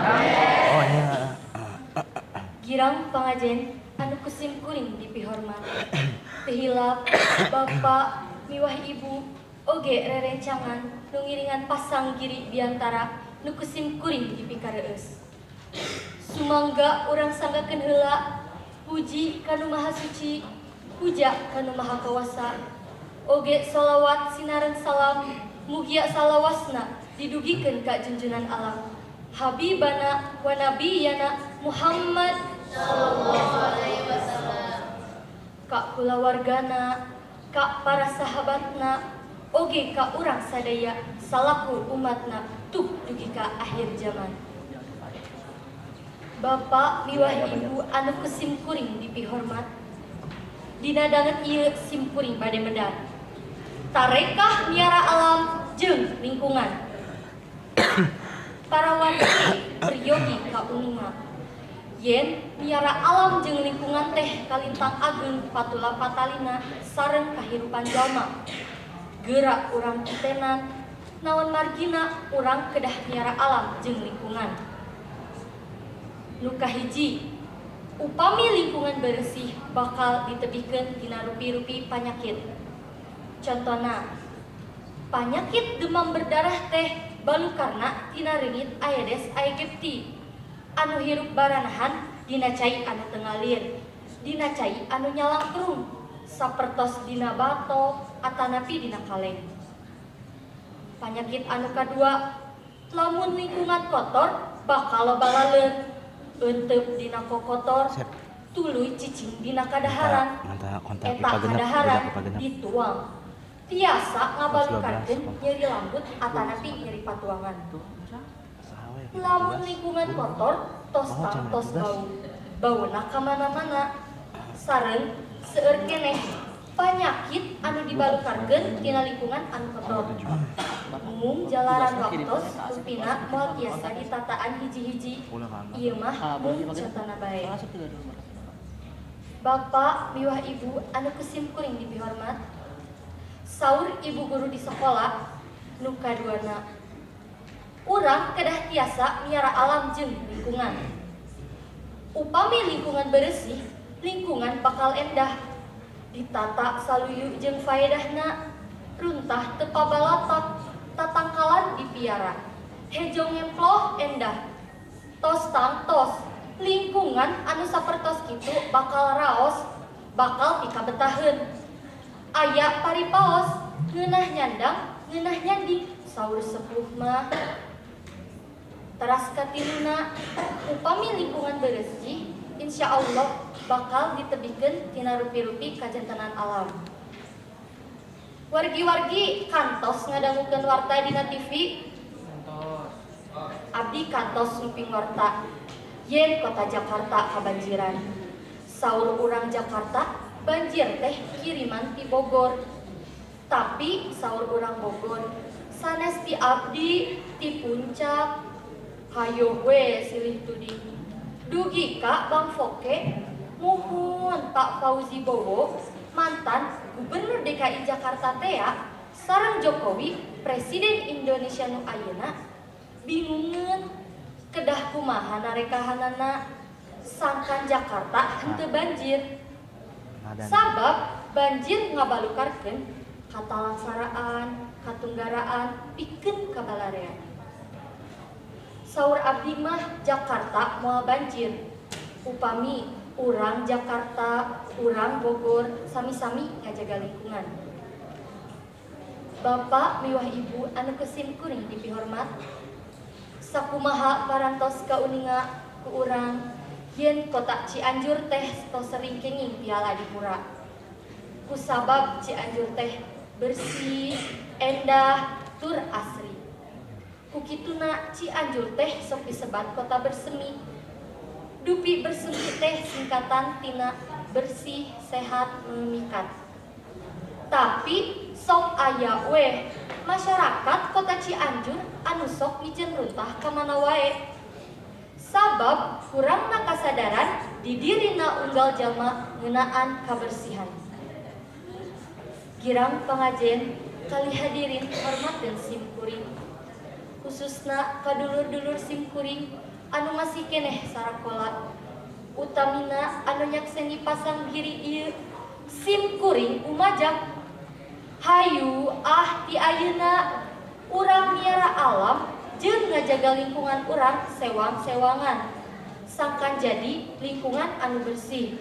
Oh iya. Girang pangajen anu ku sim kuring dipihormat. Teu hilap bapak miwah ibu oge rerencangan nu ngiringan pasang giri biantara nu ku sim kuring dipikareueus. Sumangga urang sanggakeun heula puji ka Nu Maha Suci, puja ka Nu Maha Kawasa. Oge sholawat sinareng salam mugia salawasna didugikeun ka junjunan alam. Habibana wa nabiyana Muhammad sallallahu alaihi wasallam. Ka kulawargana, ka para sahabatna, oge ka urang sadaya salaku umatna tuh dugi ka akhir zaman. Bapak miwah ibu anu ku sim kuring dipihormat. Dina danget ieu sim kuring bade medar. Tarekah miara alam jeung lingkungan. Para wargi peryogi kauninga. Yen miara alam jeung lingkungan teh kalintang ageng patula patalina sareng kahirupan jalma. Geura urang kitenan naon margina urang kedah miara alam jeung lingkungan. Nu kahiji, upami lingkungan bersih bakal ditebihkeun tina rupi-rupi panyakit. Contona, panyakit demam berdarah teh balukarna tina reungit Aedes aegypti anu hirup baranahan dina cai anu teu ngalir, dina cai anu nyalangkrung, sapertos dina bato atanapi dina kaleng. Panyakit anu kadua, lamun lingkungan kotor bakal loba laleur, euteup dina kokotor, tuluy cicing dina kadaharan. Kontak Eta IPA genep, kadaharan budak IPA genep. Dituang tiasa ngabalukarkeun 12. Nyeri lambut atanapi nyeri patuangan. Lamun lingkungan kotor tos Oh, tang tos 12. Bau bauna kamana-mana. Sareng seueur keneh panyakit anu dibalukarkeun tina lingkungan anu kotor. Mung jalaran waktos rupina moal tiasa ditataan hiji-hiji. Ieu mah mung contona bae. Bapak miwah ibu anu ku sim kuring dipihormat. Saur ibu guru di sekolah, nu kaduana, urang kedah tiasa miara alam jeung lingkungan. Upami lingkungan bersih, lingkungan bakal endah, ditata saluyu jeung faedahna, runtah teu pabalatak, tatangkalan dipiara, hejo ngemploh endah. Tos tangtos lingkungan anu sapertos kitu bakal raos, bakal pikabetaheun. Aya paripaos ngeunah nyandang ngeunah nyanding, saur sepuh mah. Teras katiluna, upami lingkungan beresih, insya Allah bakal ditebihkeun tina rupi-rupi kajantenan alam. Wargi-wargi kantos ngadangukeun warta dina TV? Abdi kantos nguping warta yen kota Jakarta kabanjiran. Saur urang Jakarta, banjir teh kiriman ti Bogor. Tapi saur urang Bogor, sanes ti abdi, ti Puncak. Hayo we silih tuding. Dugi ka Bang Foke, muhun Pak Fauzi Bowo, mantan Gubernur DKI Jakarta tea, sareng Jokowi, Presiden Indonesia nu ayeuna, bingungeun kedah kumaha narekahanana sangkan Jakarta henteu banjir. Sabab banjir ngabalukarkeun katalangsaraan, katunggaraan, pikeun kabalarean. Saur abdi mah Jakarta moal banjir upami urang Jakarta, urang Bogor sami-sami ngajaga lingkungan. Bapak miwah ibu anu ku sim kuring dipihormat, sakumaha parantos kauninga ku urang yen kota Cianjur teh tos sering kenging piala adipura. Kusabab Cianjur teh bersih, endah, tur asri. Kukituna Cianjur teh sok disebat kota bersemi. Dupi bersemi teh singkatan tina bersih, sehat, memikat. Tapi sok aya weh masyarakat kota Cianjur anu sok miceun runtah ka mana wae. Sabab kurangna kasadaran di dirina unggal jalma ngeunaan kabersihan. Girang pangajen kali hadirin hormateun sim kuring. Khususna ka dulur-dulur sim kuring anu masih keneh sarakola, utamina anu nyakseni pasang giri ieu, sim kuring umajak. Hayu ah, ti ayeuna urang miara alam jeung ngajaga lingkungan urang sewang-sewangan, sangkan jadi lingkungan anu bersih.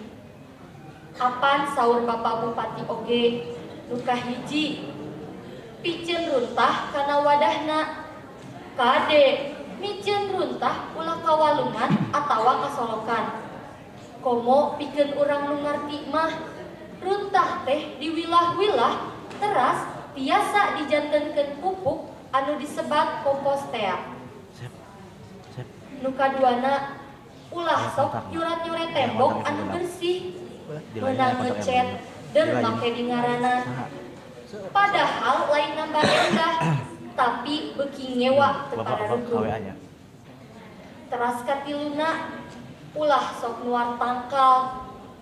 Apan saur Bapak Bupati oge, nu kahiji, piceun runtah kana wadahna. Kade, miceun runtah ulah ka walungan atawa kasolokan. Komo pikeun urang nu ngarti mah, runtah teh diwilah-wilah teras tiasa dijantenkeun pupuk anu disebat kompos tea. Sep. Sep. Nu kaduana, ulah Aya sok kontakna. nyurat-nyuret Aya tembok kontak anu Ibu. Bersih Di lain meunang aya kontak ngecet Ibu. dan Di lain. make di ngaranan. Saha? Padahal lain nambah endah, tapi beuki ngewa teu Bapak bapak pararuguh. KWA nya. Teras katiluna, ulah sok nuar tangkal,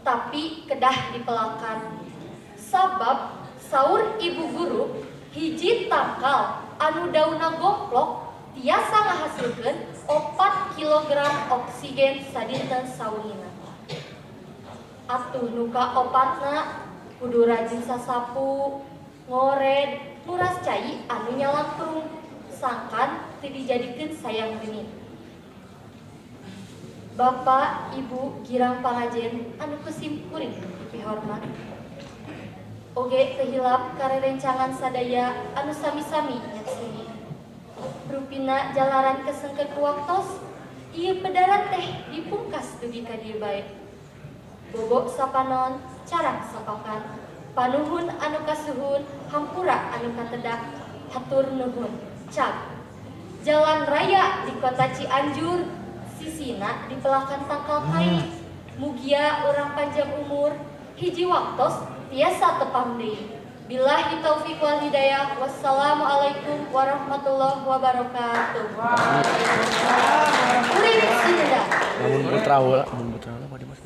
tapi kedah dipelakan. Sabab saur ibu guru, hiji tangkal anu daunna gomplok tiasa ngahasilkeun 4 kilogram oksigen sadinten saungina. Atuh nu kaopatna, kudu rajin sasapu, ngored, nguras cai anu nyalangkrung, sangkan teu dijadikeun sayang reungit. Bapak, Ibu, girang pangajen anu ku sim kuring dipihormat. Oge teu hilap ka rerencangan sadaya anu sami-sami nyakseni. Rupina jalaran kesengkeun ku waktos, ieu pedaran teh dipungkas dugi ka dieu bae. Bobo sapanon, carang sapakan, panuhun anu kasuhun, hampura anu katedak, hatur nuhun. Cap. Jalan raya di kota Cianjur, sisina dipelakan tangkal kai. Mugia urang panjang umur, hiji waktos tiasa tepang deui. Billahi taufik wal hidayah. Wassalamualaikum warahmatullahi wabarakatuh. Kuring Sunda. Lamun putra heula, mun putra heula mah Dimas.